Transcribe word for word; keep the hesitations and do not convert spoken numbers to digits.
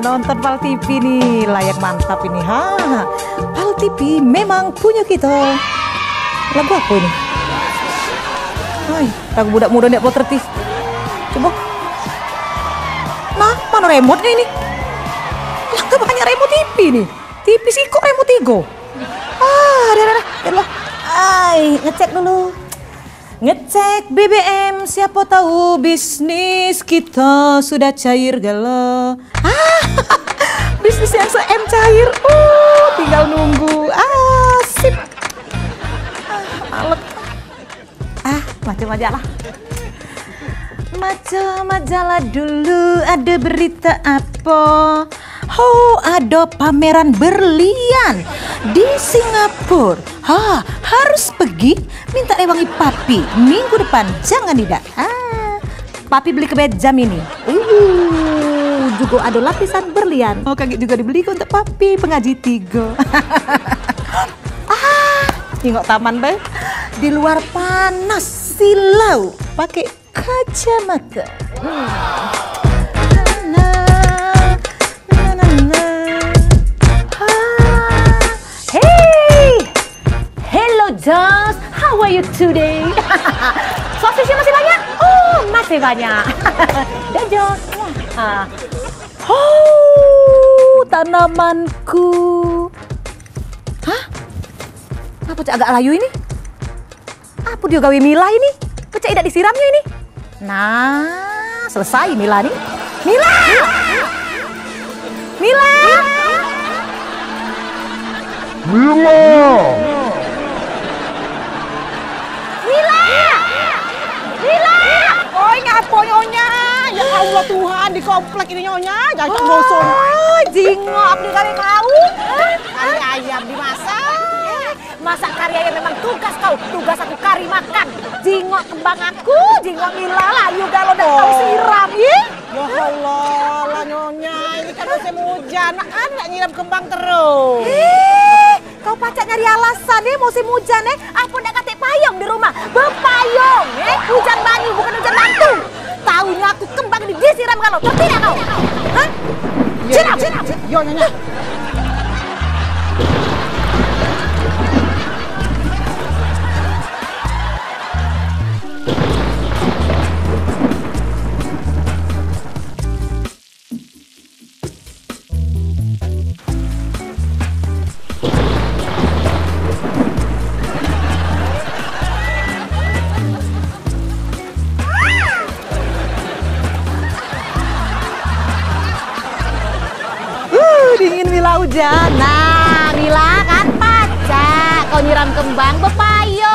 Nonton Pal T V nih, layak mantap ini. Ha, Pal T V memang punya kita. Lagu apa ini? Hai, lagu budak muda nek Pal T V. Coba. Nah, mana remote-nya ini? Lah, banyak remote T V nih. T V sikok remote tiga. Ah, ada, ada, ada. Ai, ngecek dulu. Ngecek B B M, siapa tahu bisnis kita sudah cair galo. Ah, bisnis yang se-M cair. Uh, tinggal nunggu. Ah, sip. Ah, males. Ah, macam aja lah. Macam aja lah dulu, ada berita apa? Ho, ada pameran berlian di Singapura. Ha, harus pergi, minta rewangi papi. Minggu depan, jangan tidak. Ah, papi beli kebejam ini. Uh, juga ada lapisan berlian. Oh, kagek juga dibeli kok untuk papi, pengaji tiga. Ah, tengok taman, bae. Di luar panas, silau. Pakai kacamata. Hmm. Na, na, na, na, na. Ah. Hey! Hello, Joss. How are you today? Sosisnya masih banyak? Oh, masih banyak. Dah, Joss. Ah. Oh, tanamanku. Hah? Apa cak agak layu ini? Apa dia gawe Mila ini? Pecak idak disiramnya ini. Nah, selesai Mila nih. Mila! Mila! Mila! Mila! Mila! Oi, ngapo nyonya? Ya Allah Tuhan, di komplek ini nyonya, jangan bosan. Oh, jingok, apa kali kau? Kali ayam dimasak. Masak kari ayam memang tugas kau. Tugas aku kari makan. Jingok kembang aku, jingok Mila lah, you galo dak kau siram, ih. Ya Allah, lah nyonya, ini kan musim hujan, nak kan nak nyiram kembang terus. Ih, kau pacak nyari alasan, eh, musim hujan, eh. Apa dak katek payung di rumah? Bepayung, eh. Hujan banyu, bukan hujan batu. Tahunya aku kembang ini disiram galo. Ngerti dak kau? Hah? Iya, sit up, iya, sit up. Iya, nyonya. Uh, dingin Mila hujan. Nah, Mila kan pacak. Kau nyiram kembang bepayo.